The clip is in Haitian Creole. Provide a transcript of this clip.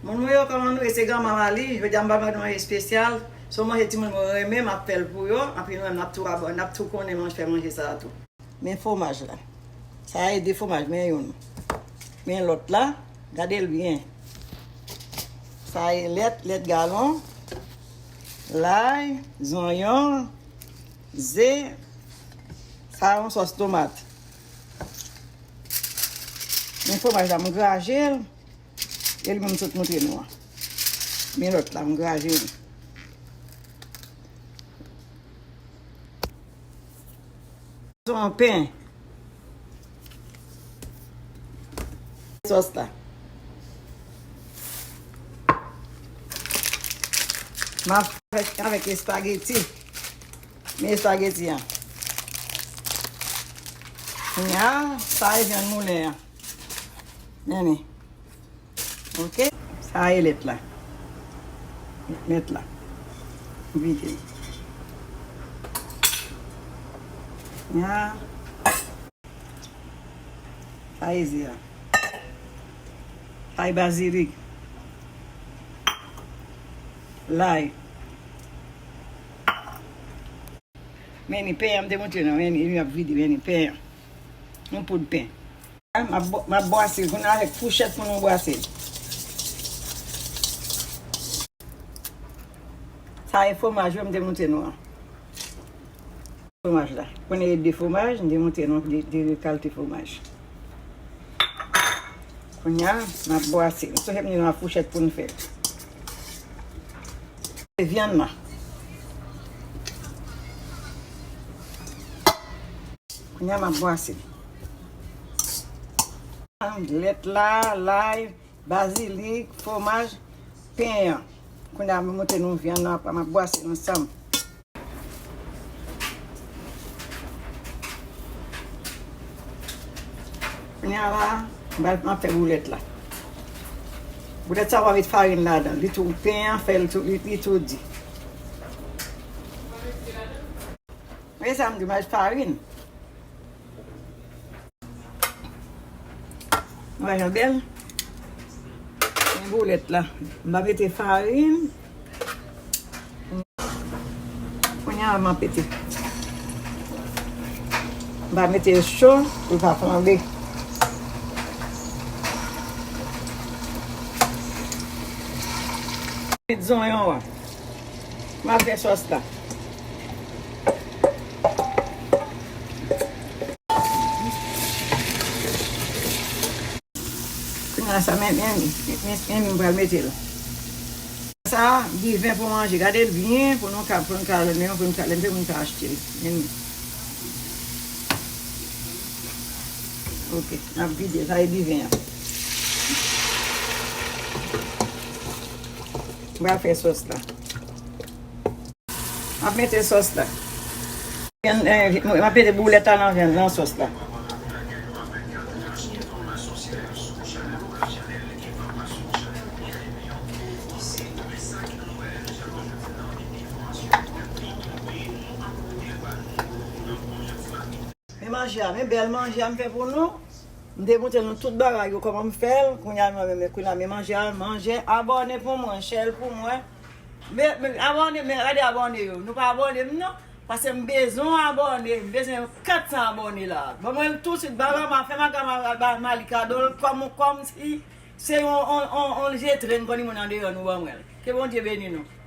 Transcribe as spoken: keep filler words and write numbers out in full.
Moun mwen yo, kòman nou ye? Se granmanman li. Jodi a m pa mande manje espesyal. Se yon manje timoun mwen renmen, m ap fè l pou yo. Anpi nou menm, n ap tou aba-, n ap tou konnen manje, fè manje sa a tou. Men fwomaj la. Sa a e de fwomaj, men youn. Men lòt la, gade l byen. Sa a e lèt, lèt galon, lay, zonyon, ze. Sa a yon sòs tomat. Men fwomaj la, m graje l. E li menm m sot montre nou an. Men lòt la, m graje li. Se yon pen. Sòs la. M ap fè avèk espageti. Men espageti an. Kounye a, sa e vyann moulen an. Men li. Ok? Sa e lèt la. Lèt la. Vide. Ya. Sa e ze a. Sa e bazilik. Lay. Men ni pen an, m te montre nou, men ni, li ap vide, men ni pen an. Yon poud pen. M ap bwa-, m ap bwase l kounye a avèk fouchèt pou nou bwase l. Sa e fwomaj yo m te montre nou an. Fwomaj la. Kounye a de fwomaj, m te montre nou de, de, de kalite fwomaj. Kounye a, m ap bwase l. M sonje m di nou a fouchèt pou n fè l. Vyann nan. Kounye a, m ap bwase l. Lèt la, lay, bazilik, fwomaj, pen an. Kounye a, m montre nou vyann nan, m ap bwase l ansanm. Kounye a la, m pral, m ap fè boulèt la. Boulèt sa, w a met farin ladan l. Li tou, pen an fè l tou, li, li tou di. Men sa m di, m al farin. Mwen jan bèl. Men boulèt la. M pa mete farin. Kounye a m ap mete. M pa mete cho pou l pa flanbe. Met zonyon an. M ap fè sòs la. Kounye a sa, men, men, men, men, men, m pral mete l. Sa, diven pou manje. Gade l byen pou nou ka, pou nou ka, pou nou ka, pou nou ka achte l. Men, ok, n ap vide. Sa e diven an. M pral fè sòs la. M ap mete sòs la. Vyann, eh, m ap mete boulèt la nan vyann, nan sòs la. Men manje a, men bèl manje a m fè pou nou. M te montre nou tout bagay yo, kòman m fè l. Kounye a, nou, men, men, kounye a, men manje a, manje, abòne pou mwen, share pou mwen. Men, men, abòne, men, gade abòne yo. Nou pa abòne m non. Paske m bezwen abòne, m bezwen kat san abòne la. Ban mwen l tousuit, ba, ba, ba, fè maga ma, ba, Mali kado l, kòm, kòmsi se yon, on, on, on je tren kòm moun andeyò nou ban mwen l. Ke Bondye beni nou.